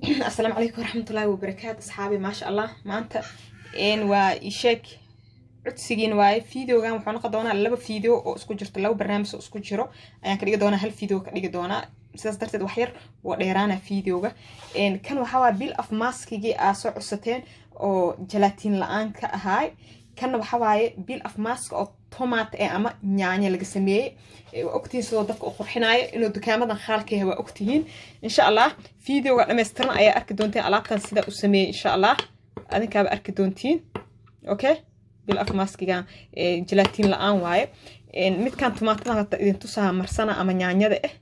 Asalaamu calaykum waraxmatullaahi wabarakaatu, asxaabi. Maasha Allah, maanta waa isheeg codsigiin waaye. Videogan wuxuu noqon doonaa laba video oo isku jirto, laba barnaamij oo isku jiro ayaan ka dhigi doonaa, hal video ka dhigi doonaa. Sidaas darteed wax yar waa dheeraana videoga. Kan waxaa waa peel off maskigii aa soo codsateen oo jalaatiin la-aan ka ahaay. Kanna waxaa waaye peel off mask oo tomato eh ama nyaanyo laga sameeyey. Waa ogtihiin sidoo dadka u qurxinaayo inuu dukaamadan khaalka yahay, waa ogtihiin. Insha Allah videoga dhammaystiran ayaa arki doonteen alaabtan sida u sameeyey. Insha Allah adinkaaba arki doontiin. Okay, peel off maskigan jalaatiin la-aan waaye. Midkan tomaatadan hata idin tusaha marsana ama nyaanyada ah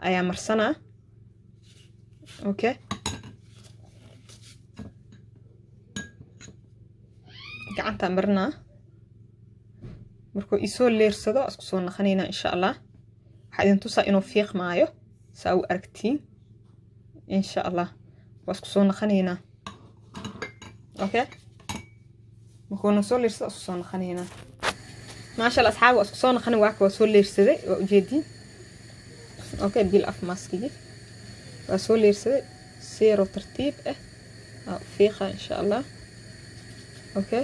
ayaa marsanaa. Okay, gacantaa marinaa. Markuu isoo leersado isku soo naqanaynaa, insha Allah. Waxaa idin tusaa inuu fiiqmaayo saa u aragtiin. Insha Allah waa isku soo naqanaynaa. Okay, markuuna soo leersado isku soo naqanaynaa. Maasha Allah, asxaabi, waa isku soo naqanay. Waaka waa soo leersaday, waa ujeediin. Okay, peel off maskigi waa soo leersaday. Seero tartiib ah aa fiiqa, insha Allah. Okay,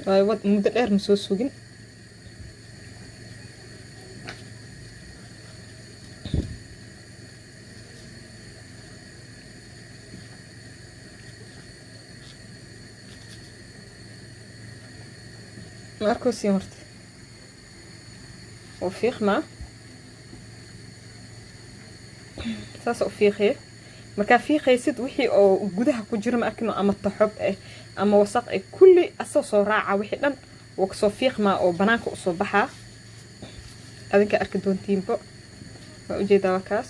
waayo muddo dheer ma soo sugin. Ma arkosiin horta oo fiiqmaa, saasa u fiiqaya. Markaa fiiqaysid, wixii oo gudaha ku jiro, ma arkino, ama taxob ah ama wasaq ah, kulli asoo soo raaca. Wixii dhan wuu kasoo fiiqmaa oo banaanka usoo baxaa. Adinka arki doontiinbo, waa ujeedaa, waa kaas.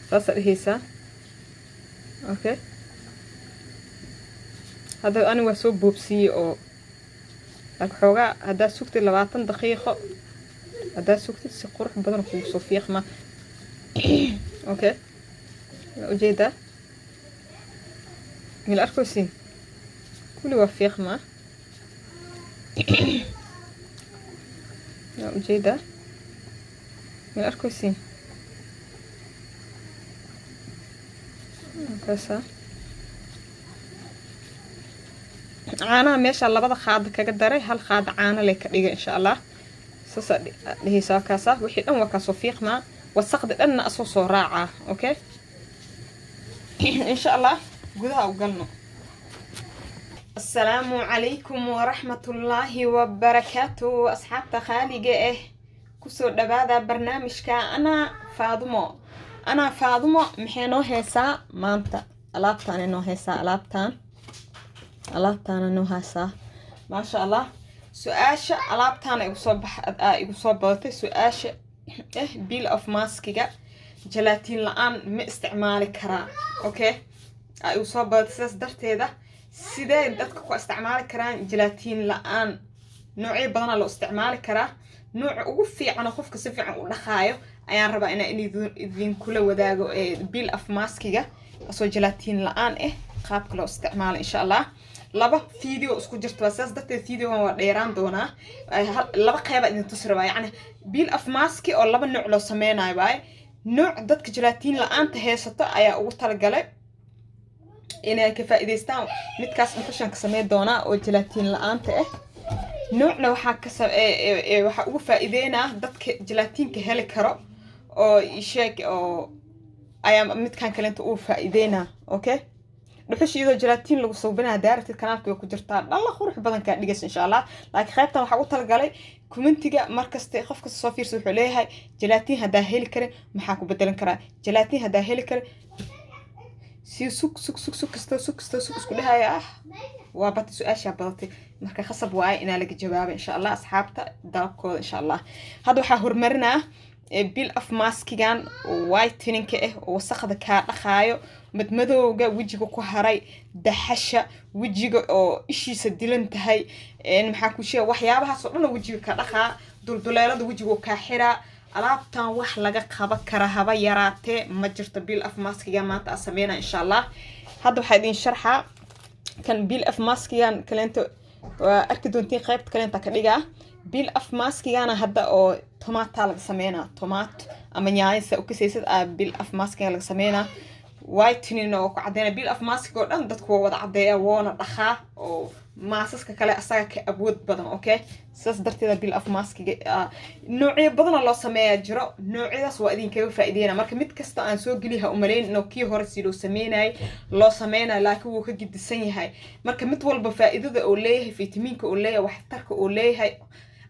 Saasaa dhehaysaa. Okay, hadda ani waa soo boobsiiyey oo laakiin xoogaa haddaad sugtid 20 daqiiqo, haddaad sugtid, si qurux badan kugu soo fiiqmaa. Okay, waa ujeedaa, mila arkaysiin, kulli waa fiiqmaa, waa ujeedaa, mila arkaysiin kaasa. Caanaha meesha labada qaado kaga daray, hal qaado caano leh ka dhiga, insha Allah. Saasaa dhehaysaa. Kaasa wixii dhan waa kaasoo fiiqmaa, wasaqda dhanna asoo soo raacaa. Okay, insha Allah gudaha u galno. Asalaamu calaykum waraxmatullaahi wabarakaatu, asxaabta khaaliga ah. Kusoo dhawaada barnaamijka Anaa Faadumo. Anaa Faadumo maxay noo heesaa maanta? Alaabtaana noo heesaa, alaabtaan, alaabtaana noo heesaa. Maasha Allah, su-aasha alaabtaana igu soo bax, igu soo badatay su-aasha peel off maskiga jalaatiin la-aan ma isticmaali karaa? Okay, igu soo badatay. Sidaas darteeda sidee dadka ku isticmaali karaan jalaatiin la-aan? Noocyo badanaa loo isticmaali karaa. Nooca ugu fiican oo qofka si fiican u dhaqaayo ayaan rabaa inaan idinkula wadaago peel off maskiga asoo jalaatiin la-aan ah qaabka loo isticmaalo, insha Allah. Laba video isku jirta waa, sidaas darteed videogan waa dheeraan doonaa. Laba qeyba idin tusi rabaa, yacni peel off maski oo laba nooc loo sameynayo waaye. Nooc dadka jalaatiin la-aanta haysato ayaa ugu talagalay inay ka faa'iidaystaan. Midkaas dhuxushan ka sameyn doonaa oo jalaatiin la-aanta ah. Noocna waxaa ka waxaa ugu faa'iideynaa dadka jalaatiinka heli karo oo isheeg oo ayaa midkan kalenta ugu faa'iideynaa. Okay, dhuxusha iyadoo jalaatiin lagu suubinaya daaratid kanaalka way ku jirtaa, dhalla qurux badan kaa dhigaysa, insha Allah. Laakiin qaybtan waxaa u talagalay commentiga markasta qof kasta soo fiirsa wuxuu leeyahay: "Jalaatiin haddaa heli karin, maxaa ku bedelan karaa? Jalaatiin haddaa heli karin?" Si sug, sug, sug, sug kastoo, sug kastoo, sug isku dhehaya ah waa batay, su-aashaa badatay. Marka khasab waaye inaa laga jawaabo, insha Allah, asxaabta dalabkooda, insha Allah. Hadda waxaa horumarinaa peel off maskigan whiteningka ah oo wasaqda kaa dhaqaayo, madmadowga wejiga ku haray, daxasha wejiga oo ishiisa dilan tahay, maxaa ku sheega, waxyaabahaas oo dhan oo wejiga ka dhaqaa, dulduleelada wejiga kaa xiraa. Alaabtan wax laga qaban kara haba yaraatee ma jirto. Peel off maskiga maanta aa sameynaa, insha Allah. Hadda waxaa idin sharxaa kan peel off maskigan kaleento. Waa arki doontiin, qaybta kaleenta ka dhigaa. Peel off maskigana hadda oo tomaata laga sameynaa, tomato Ama nyaanya sa u kasaysad aa peel off maskiga laga sameynaa. Whitening oo ku cadeyna. Peel off mask oo dhan dadku waa wada cadeeya, woona dhaqaa, oo maasaska kale asaga ka awood badan. Okay, sidaas darteeda peel off maskiga noocyo badanoo loo sameeyaa jiro. Noocyadaas waa idinkaga faa'iideyna. Marka mid kasta aan soo geliya, ha umaleyn inuu kii hore si loo sameynayay loo sameynayo, laakiin wuu ka gidisan yahay. Marka mid walba faa'iidada uu leeyahay, fitamiinka uu leeyahay, waxtarka uu leeyahay,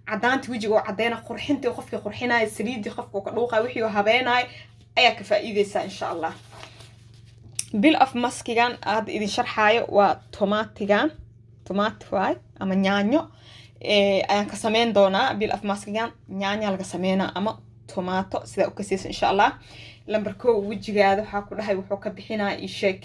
cadaanta wejiga oo cadeyna, qurxintii qofkii qurxinaya, saliidii qofka uu ka dhuuqayo, wixii uu habeenayo ayaa ka faa'iideysaa, insha Allah. Peel off maskigan hadda idin sharxaayo waa tomaatigan, tomaati waay ama yaanyo ayaan ka sameyn doonaa. Peel off maskigan yaanya laga sameynaa ama tomato, sidaa u kasaysa, insha Allah. Lamber 1, wejigaada waxaa ku dhahay wuxuu ka bixinaa, isheeg,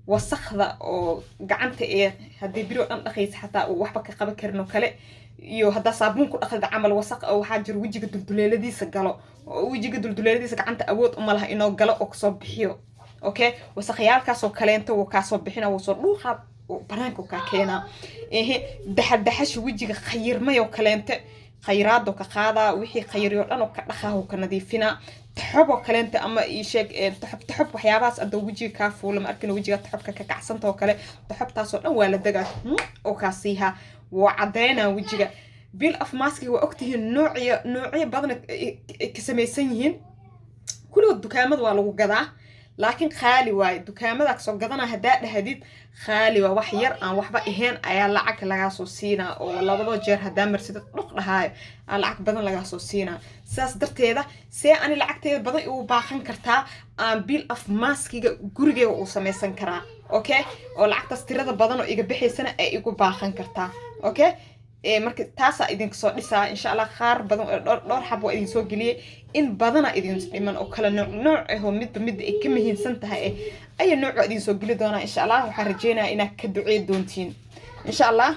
wasakda oo gacanta ee haddii biro dhan dhaqaysa xataa uu waxba ka qaban karin oo kale, iyo haddaa saabuun ku dhaqdid camal, wasaq oo waxaa jiro wejiga dulduleeladiisa galo, oo wejiga dulduleeladiisa gacanta awood uma laha inuu galo oo kasoo bixiyo. Okay, wasaqyaalkaasoo kaleento wuu kaasoo bixina, wuu soo dhuuqaa, banaanka kaa keenaa. Ehe, daxaldaxasha wejiga khayirmay oo kaleente khayraadoo ka qaadaa, wixii khayriyo dhan oo ka dhaqaa, oo ka nadiifinaa. Taxob oo kaleente ama isheeg taxob, taxob waxyaabahaas adoo wejiga kaa fuula, ma arkin wejiga taxobka ka kacsanta oo kale, taxobtaasoo dhan waa la degaa oo kaa siihaa, waa cadeynaa wejiga. Peel off maskiga waa ogtihiin noocyo noocyo badan ka samaysan yihiin. Kulligood dukaamada waa lagu gadaa, laakiin qaali waaye. Dukaamada kasoo gadana haddaa dhahdid, qaali waa. Wax yar aan waxba ahayn ayaa lacag lagaa soo siinaa, oo labadoo jeer haddaa marsidad dhuq dhahaayo aa lacag badan lagaa soo siinaa. Sidaas darteeda, see ani lacagteeda badan igu baaqan kartaa, aan peel off maskiga gurigeyga uu samaysan karaa? Okay, oo lacagtaas tirada badan oo iga bixaysana ay igu baaqan kartaa. Okay, marka taasaa idinka soo dhisaa, insha Allah. Qaar badan oo dhowr dhowr xab waa idin soo geliyey, in badana idin dhiman oo kala nooc nooc ah, oo midba midda ay ka muhiimsan tahay ayaa nooc waa idin soo geli doonaa, insha Allah. Waxaan rajeynayaa inaad ka ducey doontiin, insha Allah.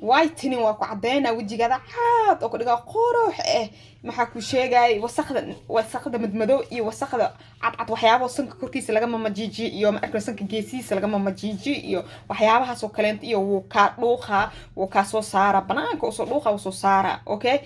Whitening waa ku cadeynaa wejigaada, caad oo ku dhigaa, qurux eh. Maxaa ku sheegay? Wasaqda, wasaqda madmadow iyo wasaqda cadcad, waxyaabo sanka korkiisa laga mamajiijiyo iyo, ma arkin, sanka geesihiisa laga mamajiijiyo iyo waxyaabahaas oo kaleenta iyo wuu kaa dhuuqaa, wuu kaa soo saara banaanka, usoo dhuuqa, usoo saara. Okay,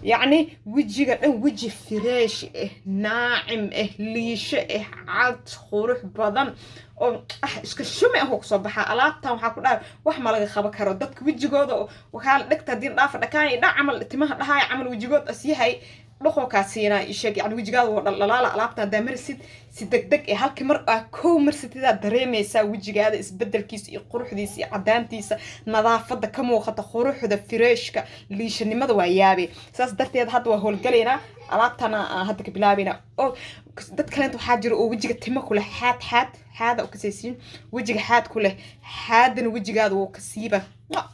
yacni wejiga dhan weji fresh eh, naacim eh, liisho eh, cad, qurux badan oo iska shumi ah kusoo baxaa. Alaabtan waxaa ku dhahay wax ma laga qaban karo. Dadka wejigooda waxaa la dhegta haddii dhaafa dhakaan dha camal, timaha dhahaaya camal, wejigood as yahay dhuqoo kaa siinaa, isheeg. Yani wejigaada waa dhaldhalaala. Alaabta haddaa marisid si deg deg eh, halkii mar aa kow marsitidaa dareemaysaa wejigaada isbedelkiisa iyo quruxdiisa iyo cadaantiisa, nadaafada ka muuqata, quruxda, freshka, liishanimada, waa yaabe. Saas darteed hadda waa howlgalaynaa, alaabtana aan hadda ka bilaabaynaa. Oo dad kaleenta waxaa jira oo wejiga timo ku leh, xaad xaad xaada u kasaysiin, wejiga xaad ku leh, xaadana wejigaada wuu ka siiba.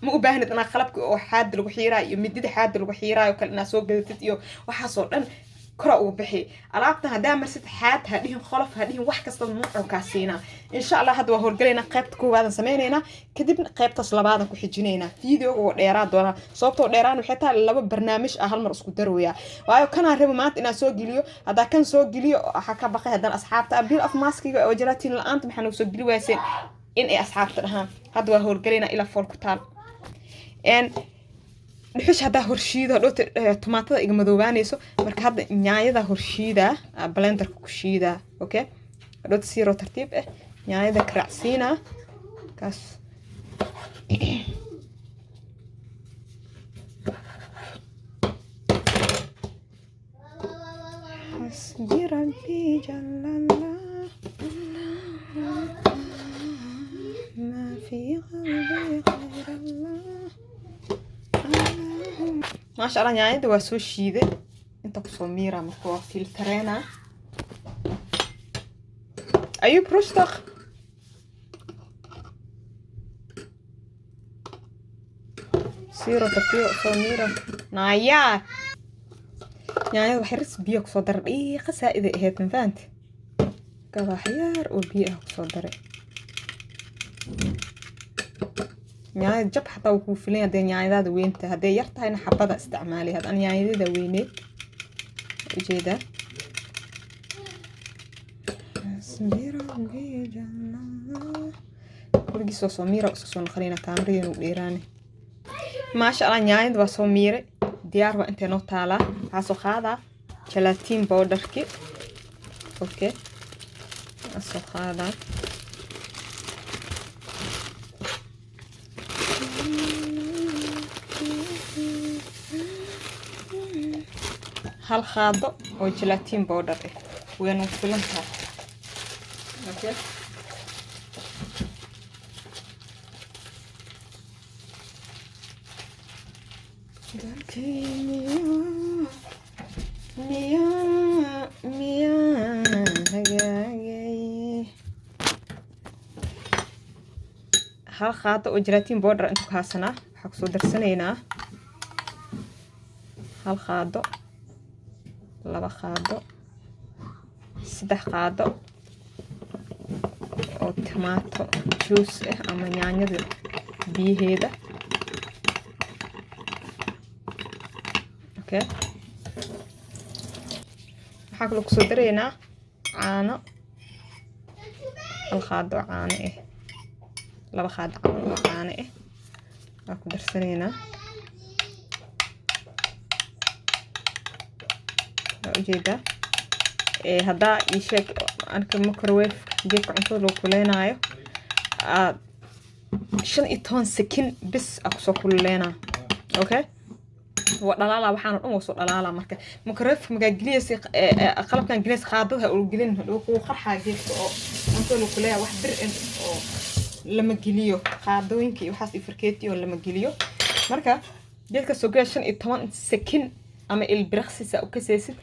Ma u baahnid inaad qalabka oo xaada lagu xiiraayo iyo midida xaada lagu xiiraayo kale inaad soo gadatid iyo waxaasoo dhan kora uu bixi. Alaabtan haddaa marsid, xaad ha dhihin, qolof ha dhihin, wax kasta nuucoo kaa siinaa, insha Allah. Hadda waa howlgalaynaa, qaybta koowaadaan sameynaynaa, kadibna qaybtaas labaadan ku xijinaynaa. Videoga waa dheeraa doonaa. Sababtoo dheeraan waxay tahay laba barnaamij ah hal mar isku darooyaa, waayo kanaan rabo maanta inaan soo geliyo. Haddaa kan soo geliyo, waxaa ka baqay haddana asxaabta peel off maskiga oo gelatin la-aanta maxaa nagu soo geli wayseen in ay asxaabta dhahaan. Hadda waa howlgalaynaa ilaa fool ku taal. Dhuxush haddaa horshiido, hadhowta tomaatada iga madoobaanayso. Marka hadda nyaanyada horshiidaa, blenderka ku shiidaa. Okay, hadhowta siiroo tartiib ah nyaanyada karaacsiinaa kaas. حسبي ربي جل الله ما في قلبي غير الله. Maasha Allah, nyaanyada waa soo shiiday, inta kusoo miira. Marka waa filtareena. Ayub rustak siiro tartiib soo miira naayaa. Nyaanyada wax yaris biyo kusoo dara, dhiiqa saa-ida ahayd, ma fahanti? Wax yar oo biyo ah kusoo daray. Nyaanyada jab xataa wuu kuu filan hadday nyaanyadaada weynta. Hadday yar tahayna xabada isticmaali. Had an nyaanyadada weyneed ujeedaa. Weligiis waa soo miira, iska soo noqonayna, kaamiradeenu dheeraane. Maasha Allah, nyaanyada waa soo miiray, diyaar waa. Intay noo taalaa, waxaa soo qaadaa Gelatin powderki. Okay, waa soo qaadaa. Hal qaado oo gelatin powder ah waynu filan tahay. Okay, dalkii miyaa hagaagay? Hal qaado oo gelatin powder inta ku haasanaa. Waxaa kusoo darsanaynaa hal qaado, 2 qaado, 3 qaado oo tomato juice ah ama yaanyada biyaheeda. Okay, waxaa kaloo kusoo daraynaa caano, hal qaado oo caano ah, 2 qaado camal oo caano ah waa ku darsanaynaa. Waa ujeedaa. Haddaa ii sheeg anka microwave, geedka cuntada lagu kuleynaayo, aad 15 sekin bis aa kusoo kululeynaa. Okay, waa dhalaala, waxaan oo dhan waa soo dhalaala. Marka microwave magaa geliyeysa, qalabkan geliyeysa, qaadada ha gelin, hadhow kuu qarxaa. Geedka oo cuntada lagu kuleeyaa wax bir in oo lama geliyo, qaadooyinka iyo waxaas iyo farkeeti oo lama geliyo. Marka geedka soo geliya 15 sekin ama ilbiriqsiisa u kasaysid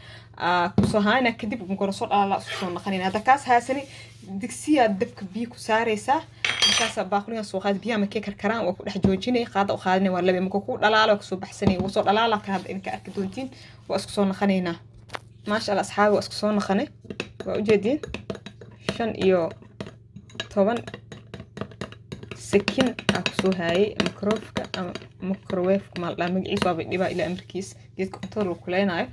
kusoo haayna, kadib marka soo dhalaala isku soo naqanayna. Hadda kaas haasani, digsiyaa dabka biyo ku saaraysaa, markaasaa baaquligan soo qaad, biyaha markay karkaraan waa ku dhex joojinay, qaada u qaadinay, waa labe. Marka ku dhalaalo waa kasoo baxsanay, wuu soo dhalaala ka hadda idinka arki doontiin. Waa isku soo naqanaynaa. Maasha Allah asxaabi, waa isku soo naqanay, waa ujeediin. 15 sekin aa kusoo haayay microwaveka ama microwaveka maaldhaa, magaciis waaba dhibaa ilaa amarkiis, geedka cuntada lagu kuleynaayo.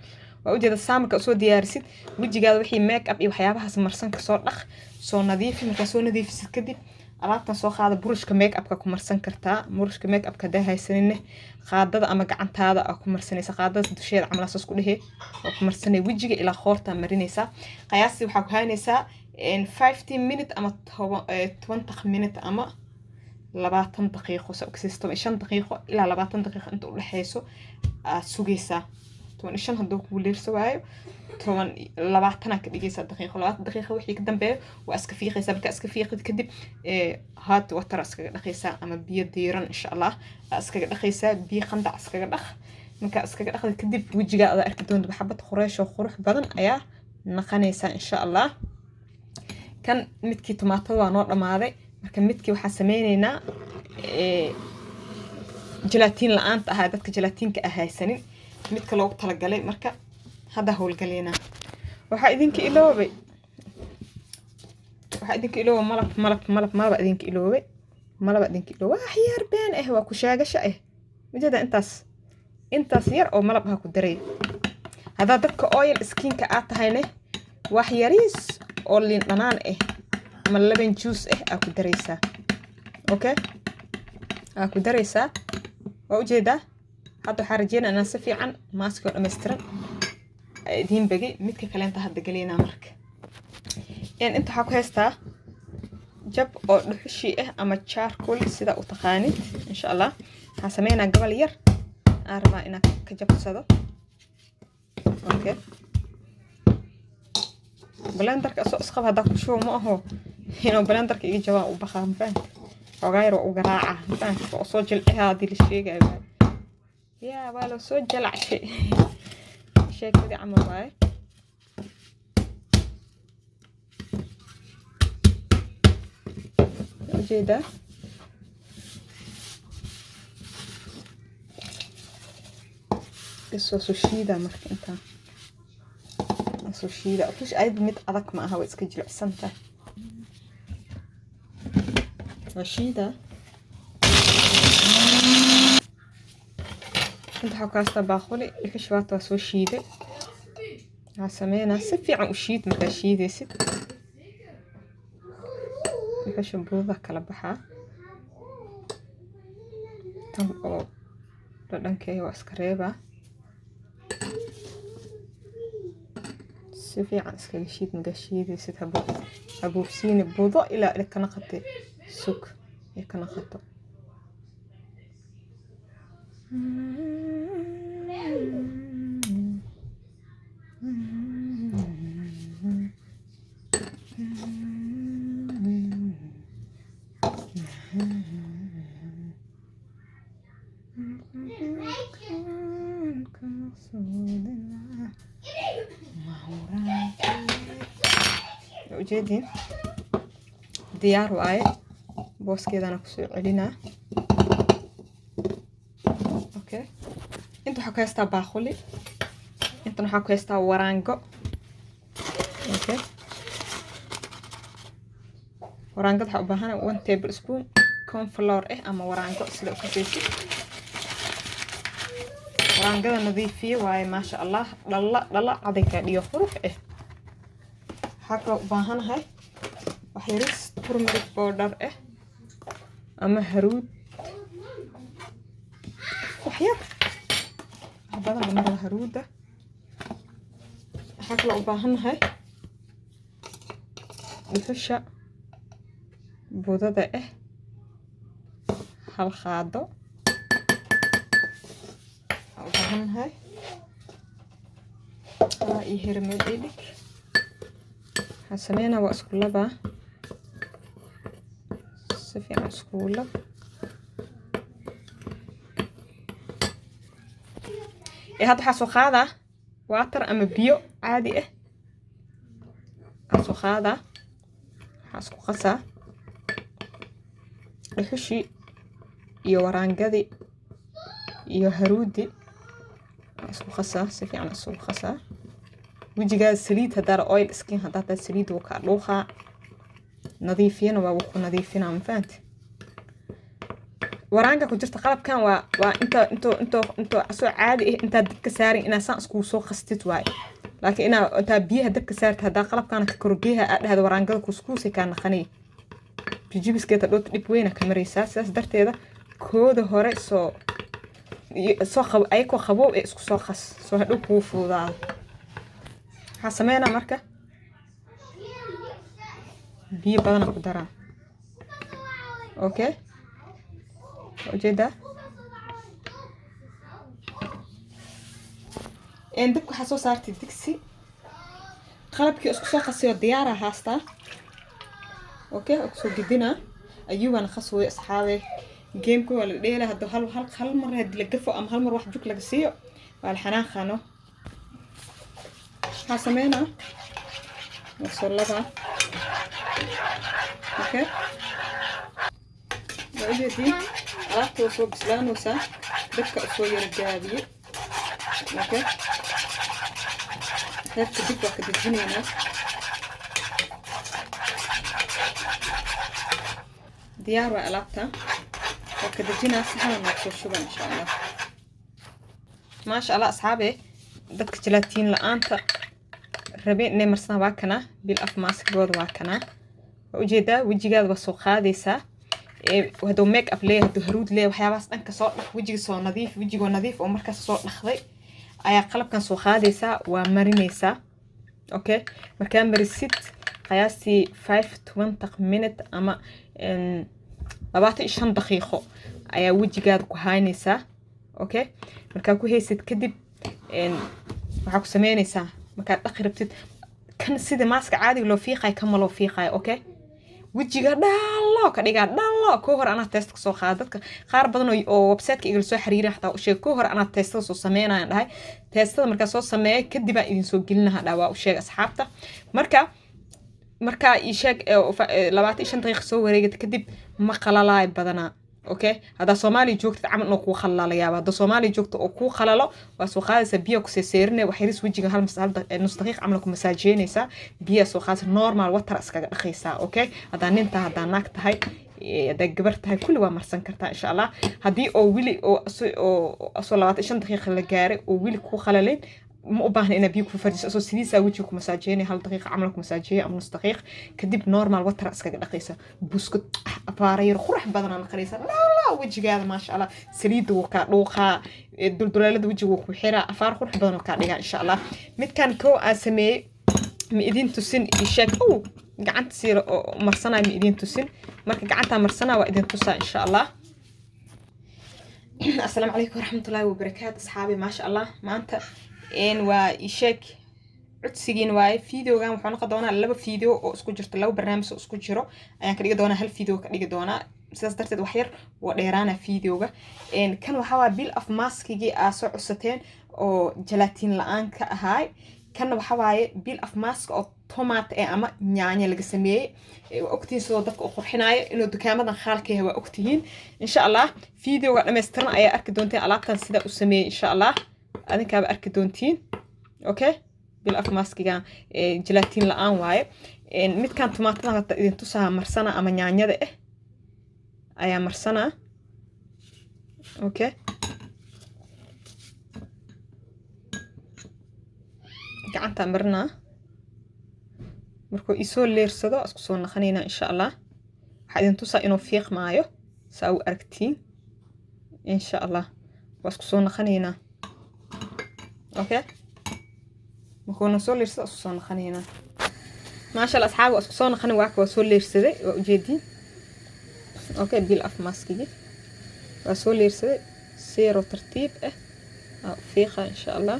Waa ujeeda. Saamarka soo diyaarisid wejigaada, wixii make up iyo waxyaabahaas marsan kasoo dhaq, soo nadiifi. Markaa soo nadiifisid kadib, alaabtan soo qaada, burushka make upka ku marsan kartaa. Burushka make upka hadaa haysaninne, qaadada ama gacantaada aa ku marsanaysa, qaadada dusheeda camal saas ku dhehe waa ku marsanay, wejiga ilaa qoortaa marinaysaa. Qiyaastii waxaa ku haynaysaa 15 minute ama 10 minute ama 20 daqiiqo, saa ogsiis, 15 daqiiqo ilaa 20 daqiiqo inta udhexeyso aad sugaysaa. 15 hadduu kugu leerso waayo, 10 20 ka dhigaysaa daqiiqo. 20 daqiiqo wixii ka dambeeyo waa iska fiiqaysaa. Markaa iska fiiqid kadib, hot water iskaga dhaqaysaa ama biyo diiran insha Allah aa iskaga dhaqaysaa, biyo qandac iskaga dhaq. Markaa iskaga dhaqda kadib, wejigaa adaa arki doonta xabad qureesh oo qurux badan ayaa naqanaysaa insha Allah. Kan midkii tomaatada waa noo dhamaaday. Marka midkii waxaan sameyneynaa gelatin la-aanta ahaa, dadka gelatiinka ah haysanin, midka loogu talagalay. Marka hadda howlgaleynaa. Waxaa idinka iloobay malab, malab, malab, malaba idinka iloobay, malaba idinka iloobay. Wax yar been ah waa ku sheegasho ah. Ujeeda, intaas yar oo malab ah ku daray. Haddaa dadka oil skinka aad tahayne, wax yariis oo liin dhanaan ah ama lemon juice ah aa ku daraysaa. Okay, aa ku daraysaa. Waa ujeedaa. Hadda waxaa rajeynaa inaan si fiican maaski oo dhammaystiran idiin bagay. Midka kaleenta hadda galeynaa. Marka inta waxaa ku haystaa jab oo dhuxushii ah ama charcoal sida u taqaanid insha Allah. Waxaan sameynaa gabal yar aan rabaa inaan ka jabsado. Okay, blenderka asoo isqab haddaa ku shubo, ma aho inuu blenderka iga jabaa u baqaa, mafahanta? Xoogaa yar waa u garaaca, mafahanta? Waa soo jilciha haddii la sheegayo, yaa waa la soo jalacshay sheekadii camal waaye. Ujeedaa, bes waa soo shiidaa. Marka intaa waa soo shiidaa. Tush ayada mid adag ma aha, way iska jilicsan tahay. Waa shiidaa. Inta waxaa ku haystaa baaquli dhuxush waata, waa soo shiiday. Waxaa sameynaa, si fiican u shiid. Markaa shiidaysid dhuxusha, buuda kala baxaa. Tan oo dhadhankeega waa iska reebaa. Si fiican iskaga shiid. Magaa shiidaysid, habuufsiini budo ilaa ay ka naqatay. Sug ay ka naqato. Ujeediin, diyaar waaye. Booskeedana kusoo celinaa. Okay, inta waxaa ku haystaa baaquli, intan waxaa ku haystaa waraango. Okay, waraangada waxaa u baahan 1 table spoon cornflour ah ama waraango sida u kasaysid. Waraangada nadiifiye waaye, maasha Allah, dhalla dhalla caday kaa dhiyo, qurux ah. Waxaa kaloo u baahanahay wax yaris turmeric powder ah ama haruud, wax yar, wax badan lama rabo haruuda. Waxaa kaloo u baahanahay dhuxusha budada ah, hal qaado waxaa u baahanahay. Halaa iyo hermeel ii dhig. Waxaan sameynaa waa isku labaa, si fiican iskugu lab. Ee hadda waxaa soo qaadaa water ama biyo caadi ah waxaa soo qaadaa. Waxaa isku qasaa dhuxushii iyo waraangadii iyo haruudi. Waa isku qasaa, si fiican isugu qasaa. Wejigaada saliid haddaa, oil skin haddaa tahay, saliid wuu kaa dhuuqaa, nadiifiyana waa wuu ku nadiifinaa. Ma fahanti? Waraanka ku jirta qalabkan waa inta into into into asoo caadi ah intaad dabka saarin inaa saan iskugu soo qastid waaye. Laakiin inaa intaa biyaha dabka saartid, haddaa qalabkan ka korgeeha aad dhahdo, waraangada kuskuusay kaa naqanay, jijibiskeeda dhoota dhib weyna ka maraysaa. Sidaas darteeda kooda hore soo qabo, ayakoo qabow ee isku soo qas, soo hadhow kuu fududaado. Waxaa sameynaa marka biyo badana ku daraa. Okay, waa ujeedaa. Dabka waxaa soo saartay digsi, qalabkii isku soo qasayoo diyaaraa haastaa. Okay, waa kusoo gedinaa. Ayuubana qas wooyo. Asxaabe, gameka waa la dheela. Hadda hal mar hadii la gafo ama hal mar wax jug laga siiyo, waa la xanaaqano. Waxaa sameynaa waa soo labaa. Okay, waa ujeediin, alaabta waa soo bislaanaysaa. Dabka usoo yara gaabiye. Okay, heerka dib waa ka dejinaynaa. Diyaar waa alaabta, waa ka dejinaa, saxana waa kusoo shuba, insha Allah. Maasha Allah, asxaabe, dadka jalaatiin la-aanta rabeen inay marsadaan, waa kanaa peel off maskigooda, waa kanaa. Waa ujeedaa, wejigaada waa soo qaadaysaa. Hadduu make up leeyahay, hadduu haruud leeyahay, waxyaabahaas dhanka soo dhaq, wejiga soo nadiif. Wejigoo nadiif oo markaas soo dhaqday ayaa qalabkan soo qaadaysaa, waa marinaysaa. Okay, markaa marisid, qiyaastii 5 20 minute ama 25 daqiiqo ayaa wejigaada ku haynaysaa. Okay, markaa ku haysid kadib, waxaa ku sameynaysaa markaad dhaqi rabtid kan, sida maaska caadiga loo fiiqayo kama loo fiiqayo. Okay, wejiga dhalo ka dhigaa, dhalo. Koo hore anaa test kasoo qaada. Dadka qaar badan oo websiteka igala soo xiriiran xataa u sheeg, koo hore anaa testada soo sameynayan dhahay. Testada markaa soo sameeya kadib aan idin soo gelinaha dhaa, waa u sheeg asxaabta. Marka markaa ii sheeg, 25 daqiiqa soo wareegata kadib ma qalalaayo badanaa. Okay, haddaa Soomaaliya joogtid camal inuu kuu qalala laga yaaba. Haddaa Soomaaliya joogto oo kuu qalalo, waa soo qaadaysaa, biyo kuseeseerinaya, wax yaris wejiga hal nus daqiiq camal ku masaajeynaysaa, biyaa soo qaadaysa, normal water iskaga dhaqaysaa. Okay, haddaa nin tahay, haddaa naag tahay, haddaa gabar tahay, kulli waa marsan kartaa, insha Allah. Haddii oo weli oo asoo 25 daqiiqa la gaaray oo weli kuu qalalayn, ma u baahna inaad biyo ku farjiso. Asoo sidiisaa wejiga ku masaajeynaya, hal daqiiqa camal ku masaajeeya ama nus daqiiq, kadib normal water iskaga dhaqaysa. Buskud afaara yar qurux badanaa naqanaysa lala wejigaada, maasha Allah. Saliidda wuu kaa dhuuqaa, dulduleelada wejiga wuu ku xiraa, afaar qurux badan oo kaa dhigaa, insha Allah. Midkan koo aan sameeyey. Ma idin tusin isheeg ow gacanta siira oo marsanaa, ma idin tusin. Marka gacantaa marsanaa waa idin tusaa, insha Allah. Asalaamu calaykum waraxmatullaahi wabarakaatu, asxaabi. Maasha Allah, maanta waa isheeg codsigiin waaye. Videogan wuxuu noqon doonaa laba video oo isku jirto, laba barnaamij oo isku jiro ayaan ka dhigi doonaa, hal video ka dhigi doonaa. Sidaas darteed wax yar waa dheeraana videoga. Kan waxaa waa peel off maskigii aa soo codsateen oo jalaatiin la-aan ka ahaay. Kanna waxaa waaye peel off mask oo tomato eh ama yaanyo laga sameeyey. Waa ogtihiin sidoo dadka u qurxinaayo inuu dukaamadan khaalka yahay, waa ogtihiin. Insha Allah videoga dhammaystiran ayaa arki doonteen alaabtan sidaa u sameeyey. Insha Allah adinkaaba arki doontiin. Okay, peel off maskigan jalaatiin la-aan waaye. Midkan tomaatadan hata idin tusaha marsana ama yaanyada ah ayaa marsanaa. Okay, gacantaa marinaa. Markuu isoo leersado isku soo naqanaynaa, insha Allah. Waxaa idin tusaa inuu fiiqmaayo saa u aragtiin. Insha Allah waa isku soo naqanaynaa. Okay, markuuna soo leersado isku soo naqanaynaa. Maasha Allah, asxaabi, waa isku soo naqanin. Waaka waa soo leersaday, waa ujeediin. Okay, peel off maskigi waa soo leersaday. Seero tartiib ah aa u fiiqa, insha Allah.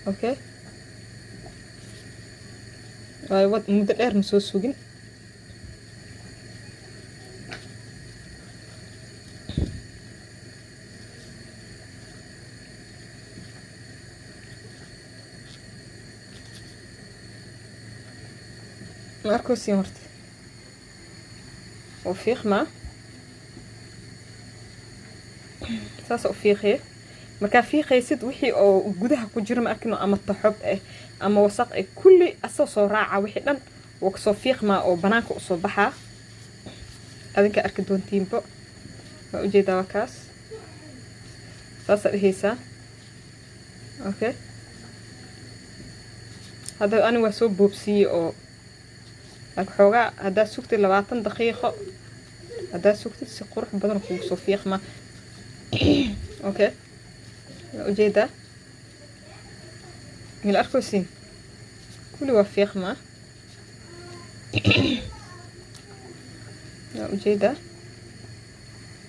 Okay, waayo wad muddo dheer ma soo sugin. Ma arkaysiin horta oo fiiqmaa, saasa u fiiqaya. Markaa fiiqaysid, wixii oo gudaha ku jira, ma arkino, ama taxob ah ama wasaq ah, kulli asoo soo raaca, wixii dhan wuu kasoo fiiqmaa oo banaanka usoo baxaa. Adinka arki doontiinbo, waa ujeedaa, waa kaas, saasaa dhehaysaa. Okay, hadda ani waa soo boobsiiyey oo laakiin xoogaa haddaad sugtid 20 daqiiqo, haddaad sugtid, si qurux badan kugu soo fiiqmaa. Okay, waa ujeedaa, mila arkaysiin, kulli waa fiiqmaa, waa ujeedaa,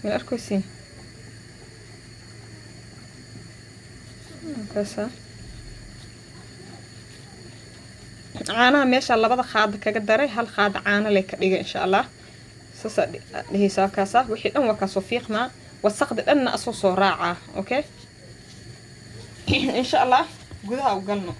mila arkaysiin kaasa. Caanaha meesha labada qaado kaga daray, hal qaado caano leh ka dhigay, insha Allah. Saasaa dhehaysaa, kaasa wixii dhan waa kaasoo fiiqmaa, wasaqdi dhanna asoo soo raacaa. Okay, insha Allah gudaha u galno.